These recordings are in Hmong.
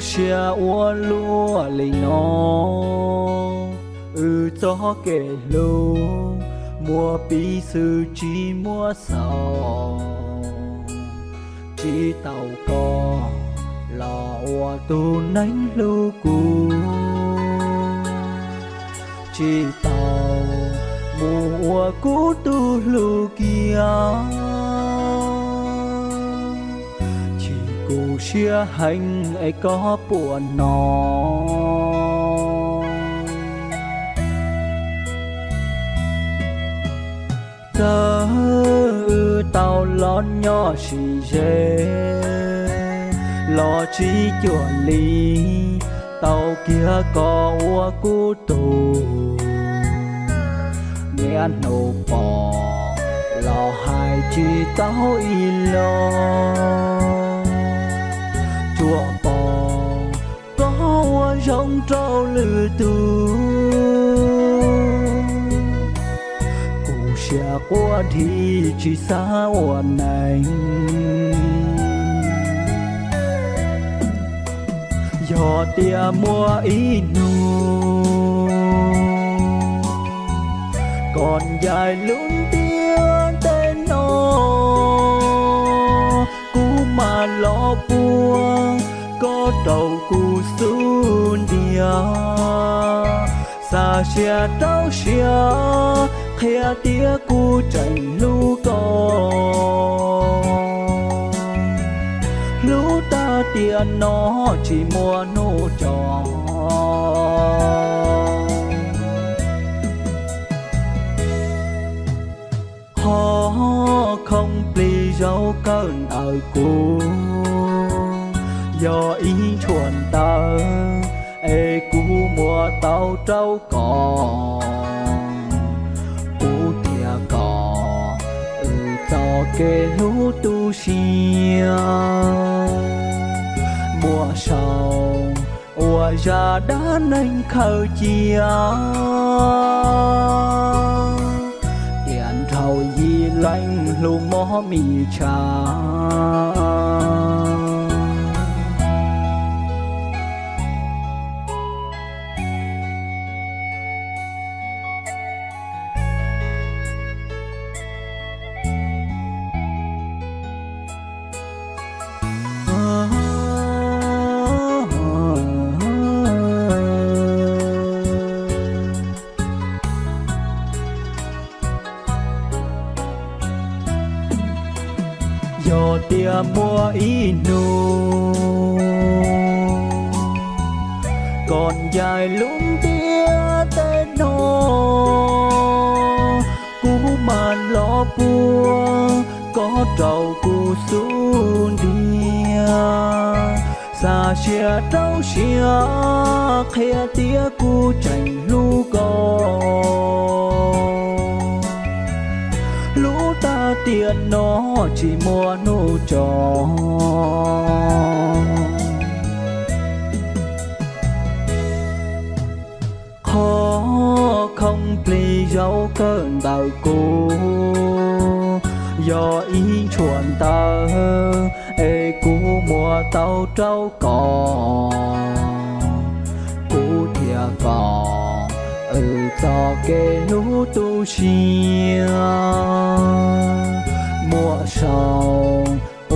Siab ua luaj li no, wb txoj kev hlub muaj piv xwm tsis muaj xaus. Tsis tau koj los ua tus neeg hlub kuv, tsis tau mus ua kuv tus hlub kiag. Chim kuv siab heev es koj puas hnov. Txawm wb tau los nyob sib ze los tsis cuag li, tau kiag koj ua kuv tus. Niaj hnub pom los hais tsis tau ib los, tsuas pom koj ua zoo rau lwm tus. Kuv siab quaj dhi tsis xav ua neeg. Yog tias muaj ib hnub koj ncaim lub ntiaj teb no, kuv mam los puag koj rau kuv xub ntiag. Xa siab rau siab qhia tias kuv tseem hlub koj. Hlub tag tiam no tsis muaj hnub tso. Qhov khoom plig zaum kawg ntawm kuv yog ib ntshuas ntawv es kuv muab tau rau koj. Kuv thiab koj wb txoj kev hlub tu siab, muab sau ua zaj dab neeg khaws cia. Tiam nraug yim leej hlub mob mis tshaj. Yog tias muaj ib hnub koj ncaim lub ntiaj teb no, kuv mam los puag koj rau kuv xub ntiag. Xa siab rau siab qhia tias kuv tseem hlub koj. Hlub tag tiam no tsis muaj hnub tso. Qhov khoom plig zaum kawg ntawm kuv yog ib ntshuas ntawv es kuv muab tau rau koj. Kuv thiab koj wb txoj kev hlub tu siab, muab sau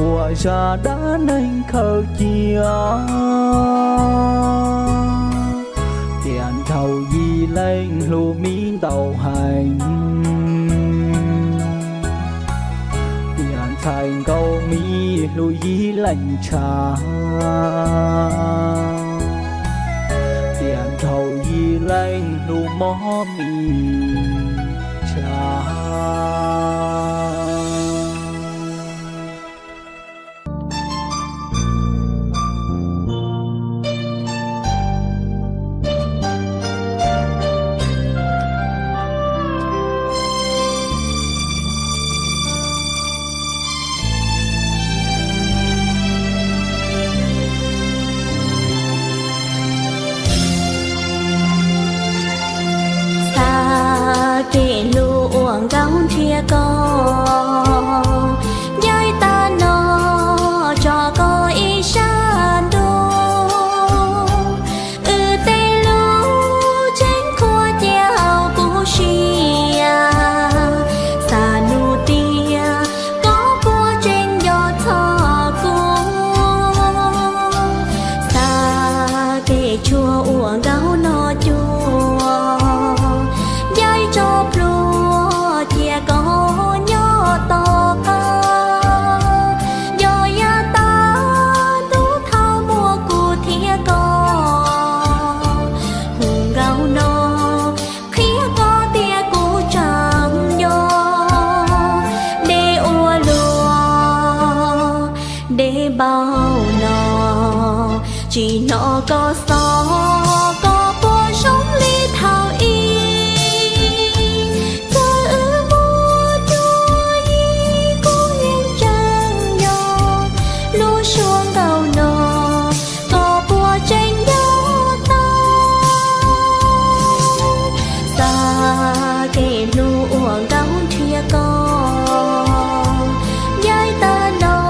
ua zaj dab neeg khaws cia. Tiam nraug yim leej hlub mis ntau heev, tiam ntxhais nkauj mis hlub yim leej tshaj. Tiam nraug yim leej hlub mob mis tshaj. Xav kev hlub uas nkauj ntshiab koj Dej npau no, tsis hnov koj xov, koj puas zoo li thaum ub? Txawm wb muaj cuab yig kuv yeej tseem nco lub suab nkaus no, koj puas tseem nco tau? Xav kev hlub uas Nkauj nrhiav koj, ncaim tag nrho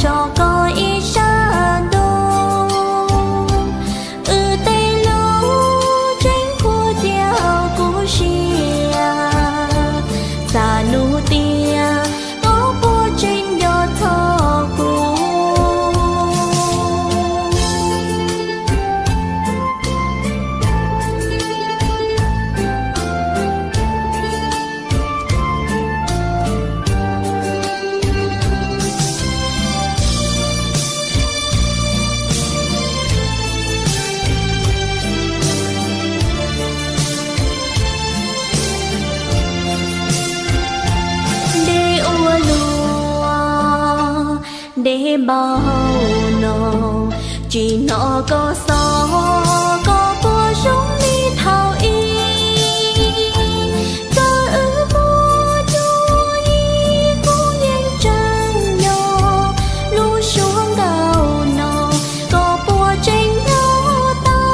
tso koj ib sab ntug. Wb tej lub tseem khuam cia kuv siab, xav nug tias koj puas tseem nco txog kuv? Dej ua luaj, dej npau no, tsis hnov koj xov, koj puas zoo li thaum ub? Txawm wb muaj cuab yig kuv yeej tseem nco lub suab nkaus no, koj puas tseem nco tau?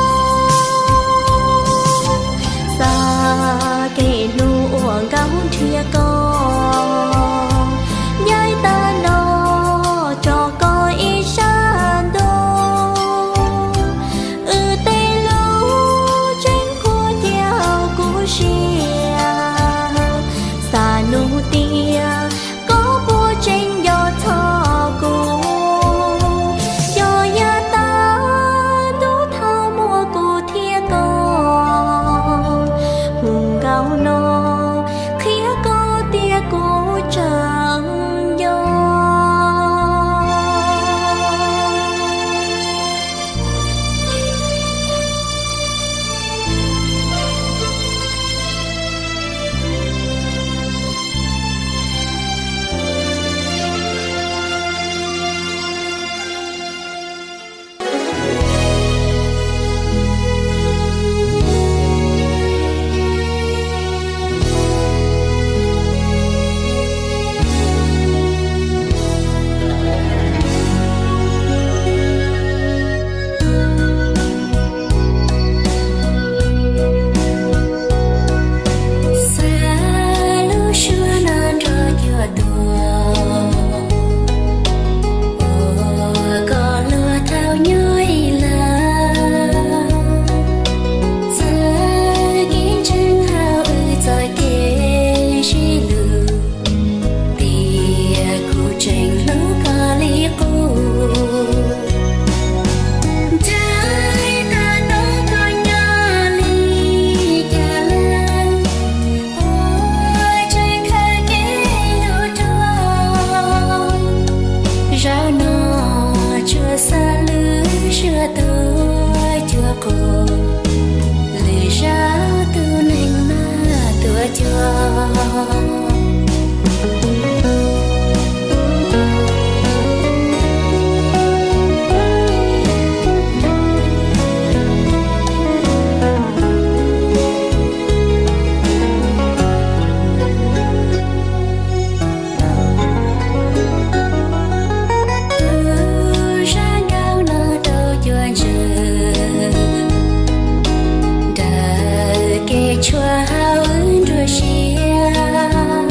Xav kev hlub uas Nkauj nrhiav koj, ncaim tag nrho tso koj ib sab ntug. Wb tej lub tseem khuam cia kuv siab, xav nug tias koj puas tseem nco txog kuv? Yog yav tas ntuj thaum muaj kuv thiab koj, hu nkauj no qhia koj tias kuv tseem nco. Xav lub suab no nrog cuag tuag, ua koj luag thaum nyob ib lawm. Txawm kev ntseeg hauv wb txoj kev sib hlub, tiam kuv tseem hlub koj li qub. Ncaim tag nrho koj nyob li cas lawm, puas tseem khaws kev hlub rau? Zaum no tsuas xav lub suab tuaj cuag quas, lwm zaus tus neeg mas tuaj cuag. Tus zaj nkauj no rau cuag ntsuag, nrog kev tshuav hauv wb nruab siab.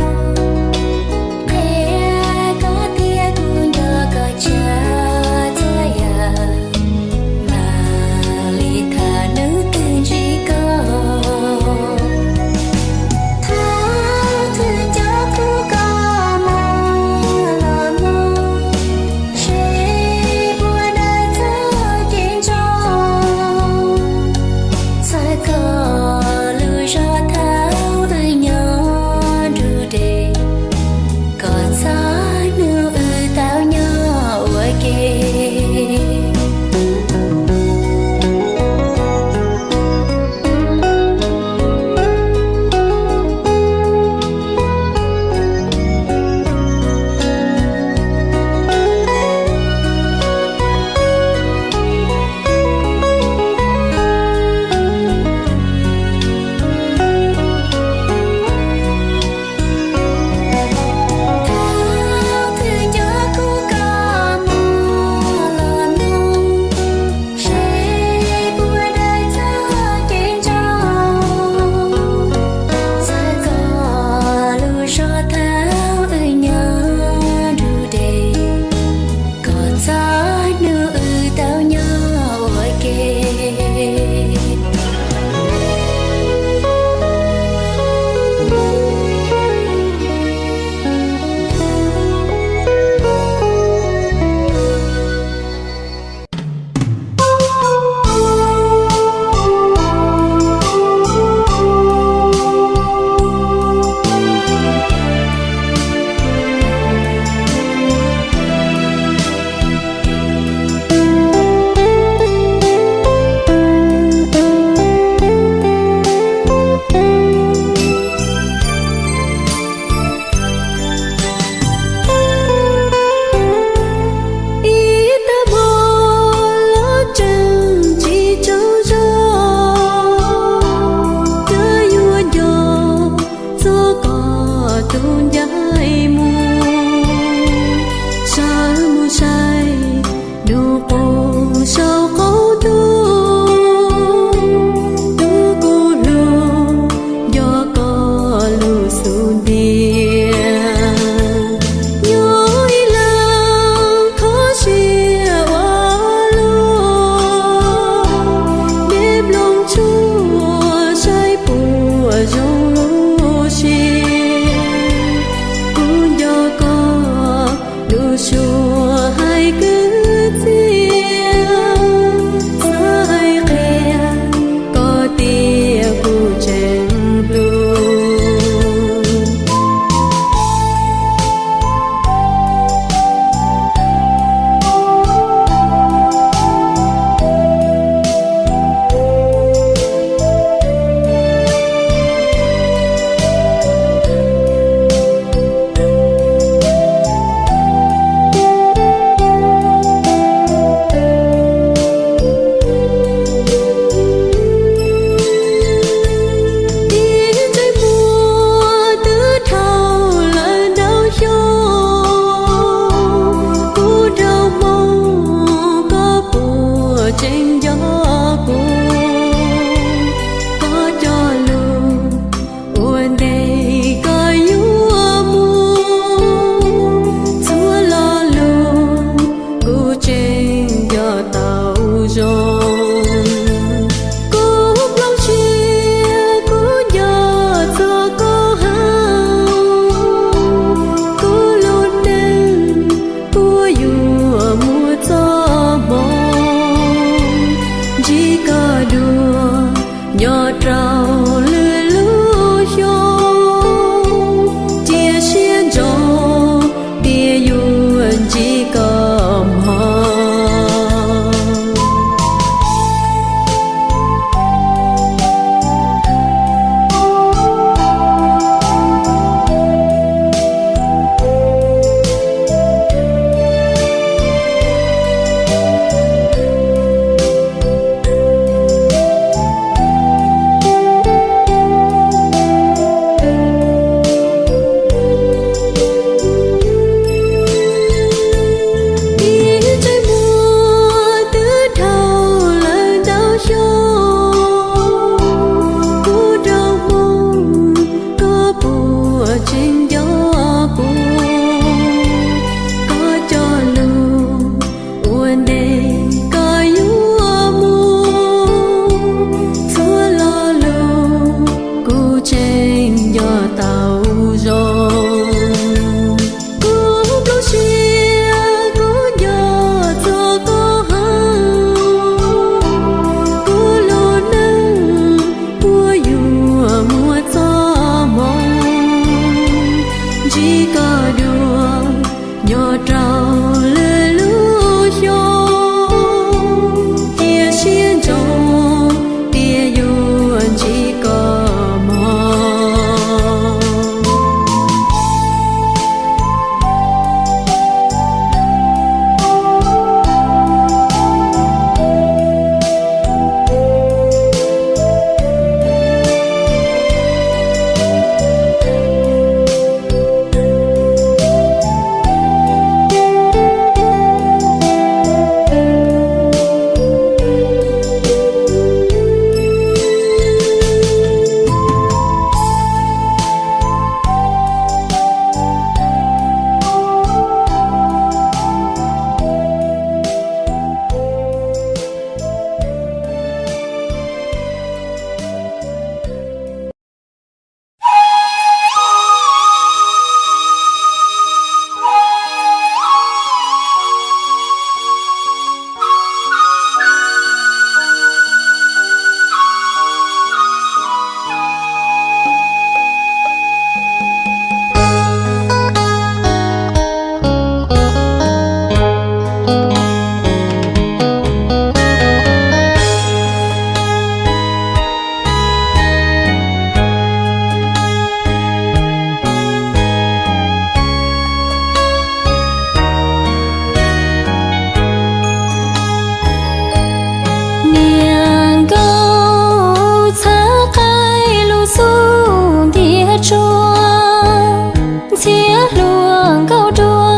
xub ntiag tsuag, ntxhiab hluas nkauj dua,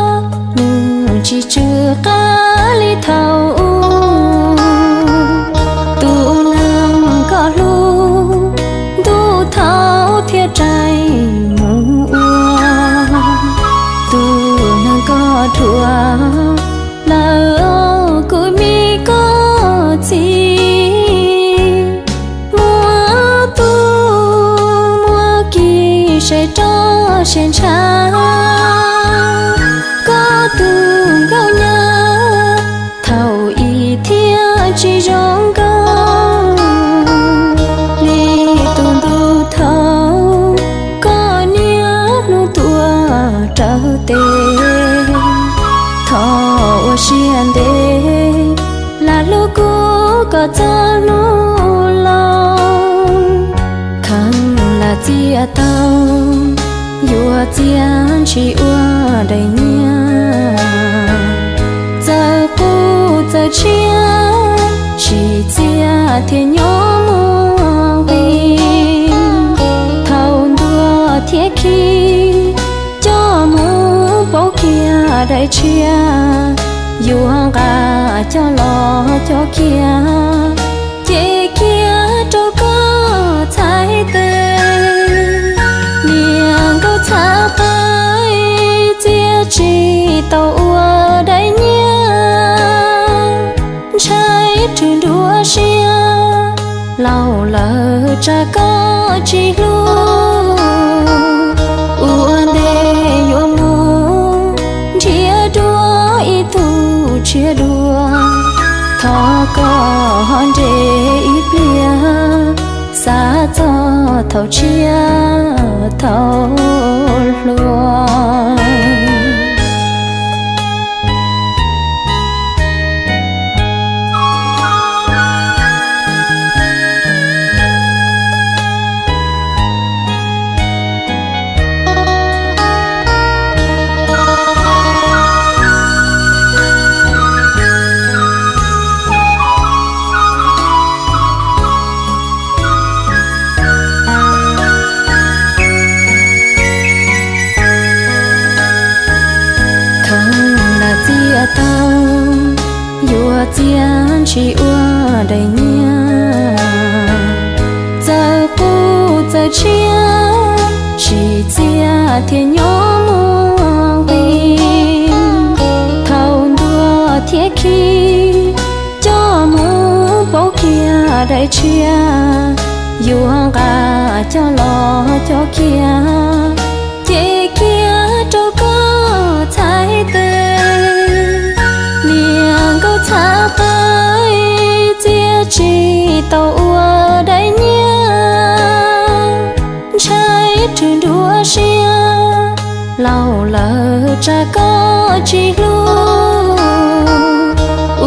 nws tsis tsw qab li thaum ub. Tus neeg koj hlub, ntuj thaum thiaj rais mus ua. Tus neeg koj dhuav, lawm kuv me koj txiv. Muaj tub muaj ki, saib rov siab ntshav. Koj tus nkauj nyab, thaum ub thiaj tsis zoo nkauj li tus ntu thaum koj niaj hnub tuaj raws tes. Thov ua siab ntev, lam hlub kuv kom txog hnub laus. Kheev lam txiaj tau, yuav txiaj ntshis ua daim nyiaj. Txawm qus txawm tshiab, sim txiaj thiaj nyob muaj nqis. Thaum ntuag thiab khi, coj mus pauv kiag daim tshiab. Yuav nqa coj los coj kiag, ces kiag rau koj txhais tes. Niam nkauj txhav qaib, txiaj tsis tau ua daim nyiaj. Ntshai rwg nruab siab, laus lawm tsam koj tsis hlub. Ua ntej yuav mus, nrhiav dua ib tug tshiab dua. Thov koj ho nres ib pliag, xav txog thaum tshiab thaum hluas. Kheev lam txiaj tau, yuav txiaj ntshis ua daim nyiaj. Txawm qus txawm tshiab, sim txiaj thiaj nyob muaj nqis. Thaum ntuag thiab khi, coj mus pauv kiag daim tshiab. Yuav nqa coj los coj kiag, ces kiag rau koj txhais tes. Niam nkauj txhav qaib, txiaj tsis tau ua daim nyiaj. Ntshai rwg nruab siab, laus lawm tsam koj tsis hlub.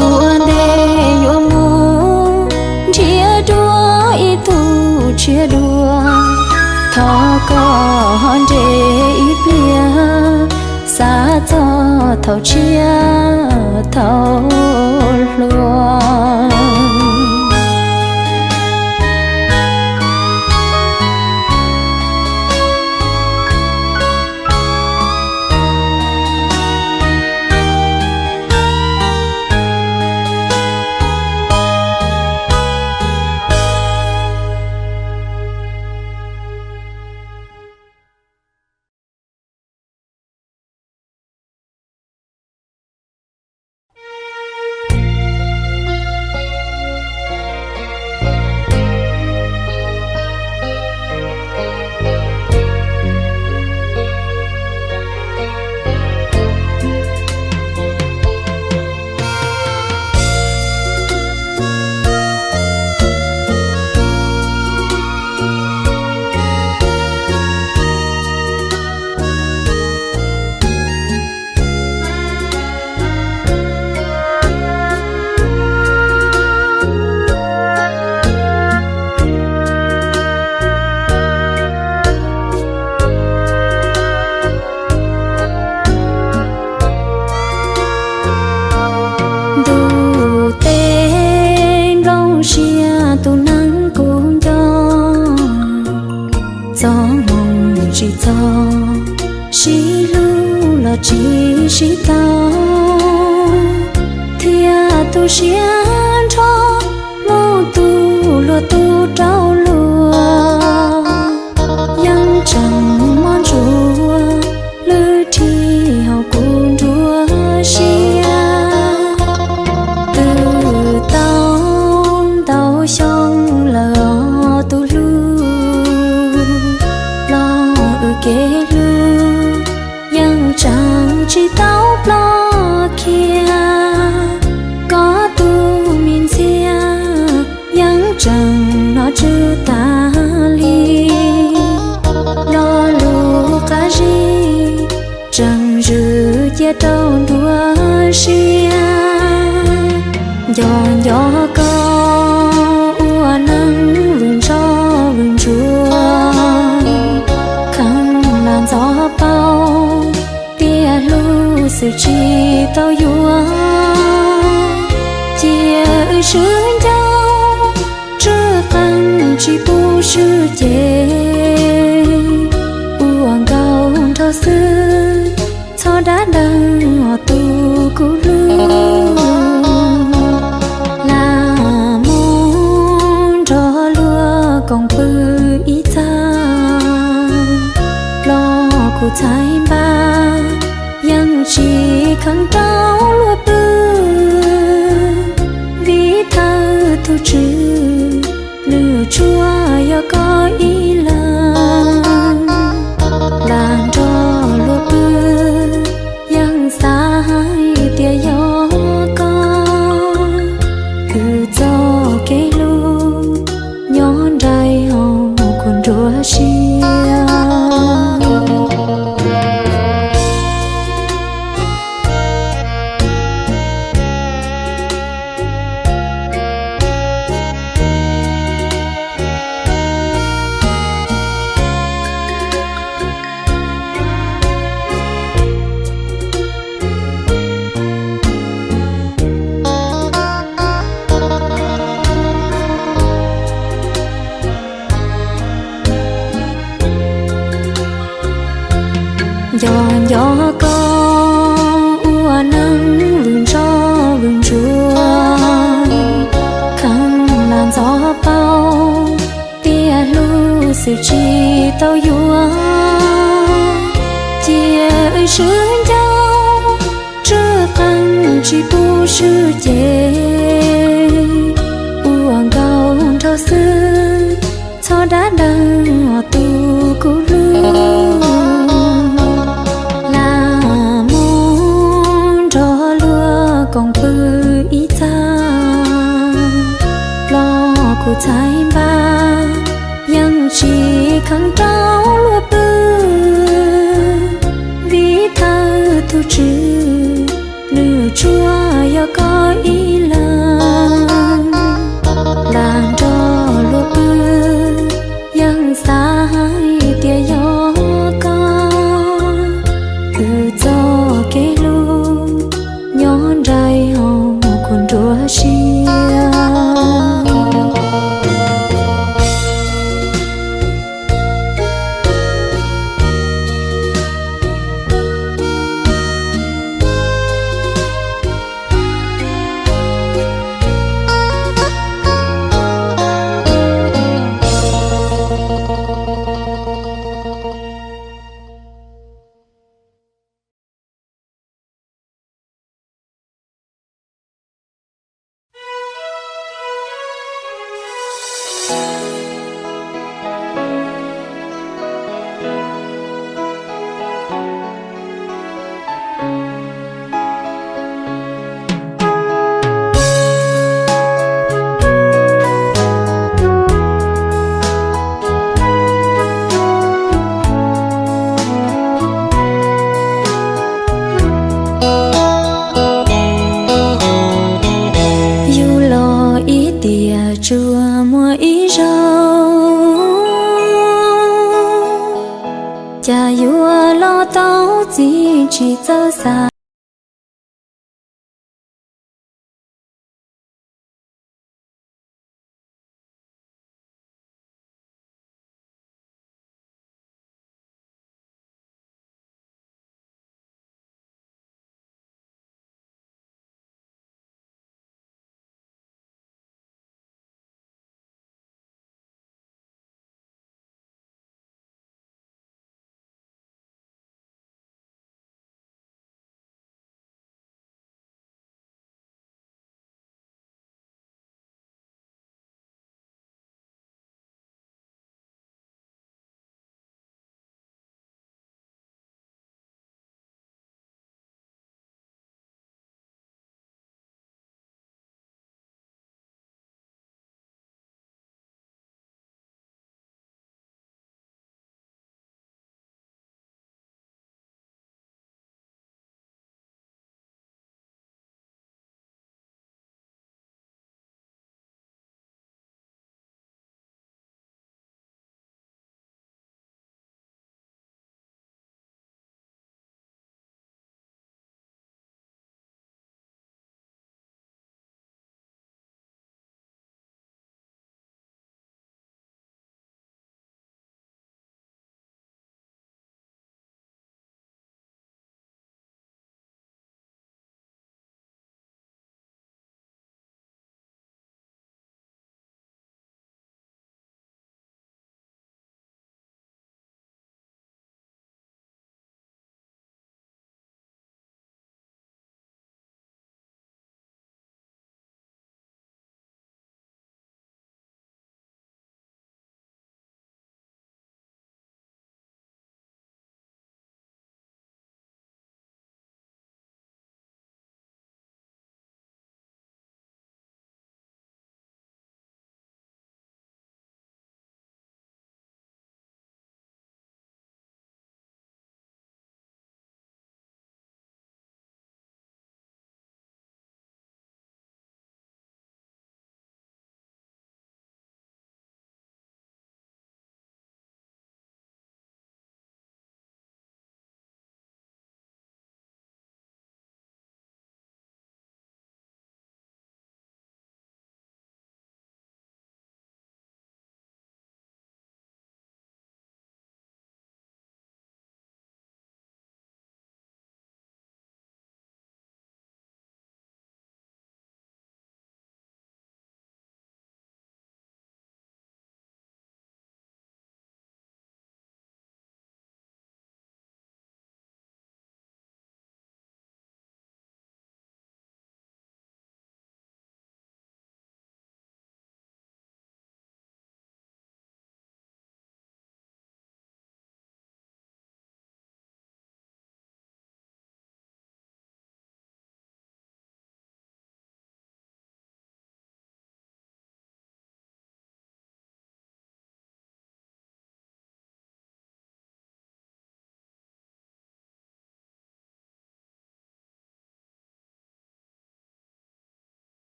Ua ntej yuav mus, nrhiav dua ib tug tshiab dua. Thov koj ho nres ib pliag, xav txog thaum tshiab thaum hluas. Yog sib hlub los tsis sib tau, thiab tu siab nrho mus tu luag tu rau luag, yeej tseem mob ntsuag lwm dhia hauv kuv nruab siab. Twb tau ntau xyoo lawm tus hlub, los wb kev hlub yeej tseem tsis tau ploj kiag. Koj tus me ntxhiab yeej tseem hnov tsw tas li, lo lus qab zib tseem zwm cia rau nruab siab. Nco nco koj ua neej vwm ntsoj vwm ntsuag, kheev lam ntxov paub tias hlub xwm tsis tau yuav. Cia wb swb ncauj tsw qeej tsis pub swb ces, ua nkaus nrho xwb txhob dab deev os tus kuv hlub. Lam mus nrog luag koom pw ib txhab, los kuv txhais npaj yeej tsis kheev rau luag pw, vim thawj tus tswv nws tsuas yog koj ib leeg. Lam nrog luag pw yeej xav hais tias yog koj, wb txoj kev hlub nyob nraim hauv kuv nruab siab. Nco nco koj ua neej vwm ntsoj vwm ntsuag, kheev lam ntxov paub tias hlub xwm tsis tau yuav. Cia wb swb ncauj tsw qeej tsis pub swb ces, ua nkaus nrho xwb txhob dab deev os tus kuv hlub. Lam mus nrog luag koom pw ib txhab, los kuv txhais npaj yeej tsis kheev rau luag pw, vim thawj tus tswv nws tsuas yog koj ib leeg. Lam nrog luag pw yeej xav hais tias yog koj, wb txoj kev hlub nyob nraim hauv kuv nruab siab. Yug los ib tiam tsuas muaj ib zaug, cas yuav los tau txij tsis txawj xav.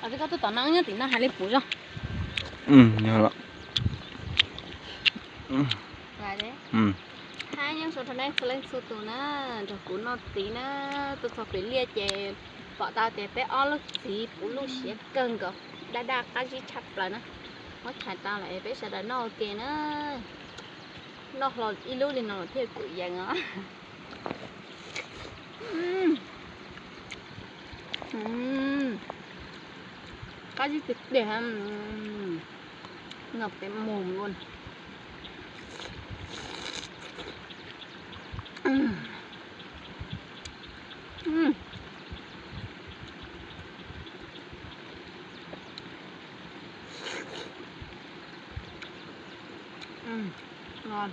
Twb koj tuaj tom no nyob tim no hais li puv zog. Yog los. Hab nyob zoo rau nej txhua leej txhua tus na, nrog kuv noj txiv na. Tuaj txog pem liaj ces pom tau tias peb ob lub txiv puv luj siav kawg nkaus, daj daj qab zib tshaj plaws na. Muab tshais tau lawm es peb sawv daws noj ua ke na. Noj hlo ib lub li no los thiaj kum yees os. Qab zib tiag tiag, noj peb mus lawm. Ngon.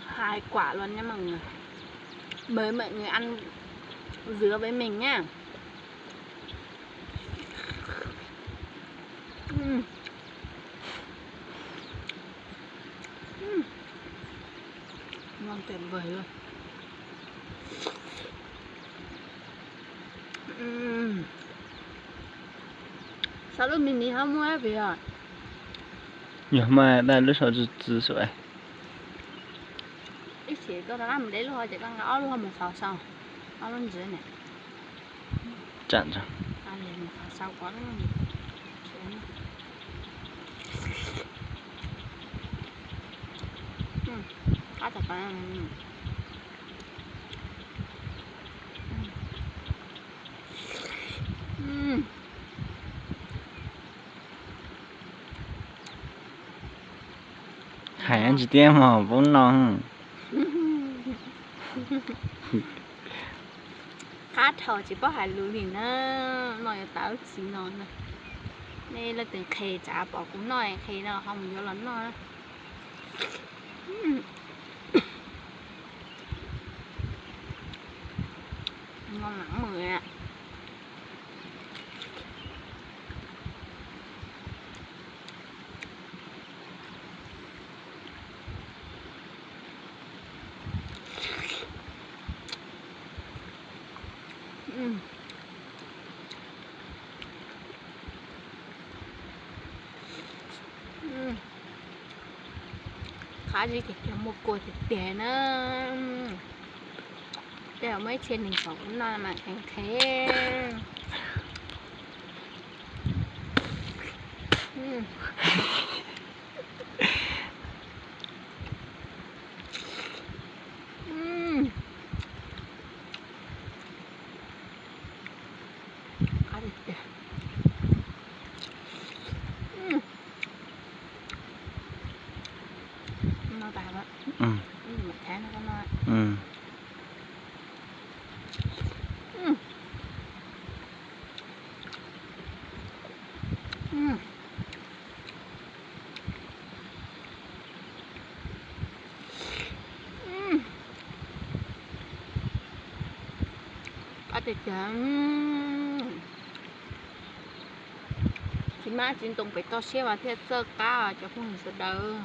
Hai quả luôn nha mọi người. Mời mọi người ăn dứa với mình nha. Ừm. Ừm. Ngon tuyệt vời luôn. Ừm. Sao lub mì mì không mua á Việt? Yog mas, lub sau txi txi sua. Ib chim koj rov qab mus de lub hov ces koj nqa ob lub hov mus xauv xauv, ob lub ntxiv ne. Tsam mus xauv xauv ko. Qab tas tas. Hais tsis tiab mog, pub no. Qab dhau tsis paub hais lus li na. Noj yuav tas lub txiv no na. Nej leej twg qhe tsav pom kuv noj qhe no ho mus yuav los noj. Ngon mov mus. Qab zib tiag tiag, muaj kua tiag tiag na. Tej zaum muaj ib txhia neeg pom kuv noj mas qhev qhev. Qab tiag tiag. No tas lawm. Mus thaij no koj noj. Qab tiag tiag. Txiv hmab txiv ntoo pem toj siab mas thiaj txawj qab cov phooj ywg sawv daws.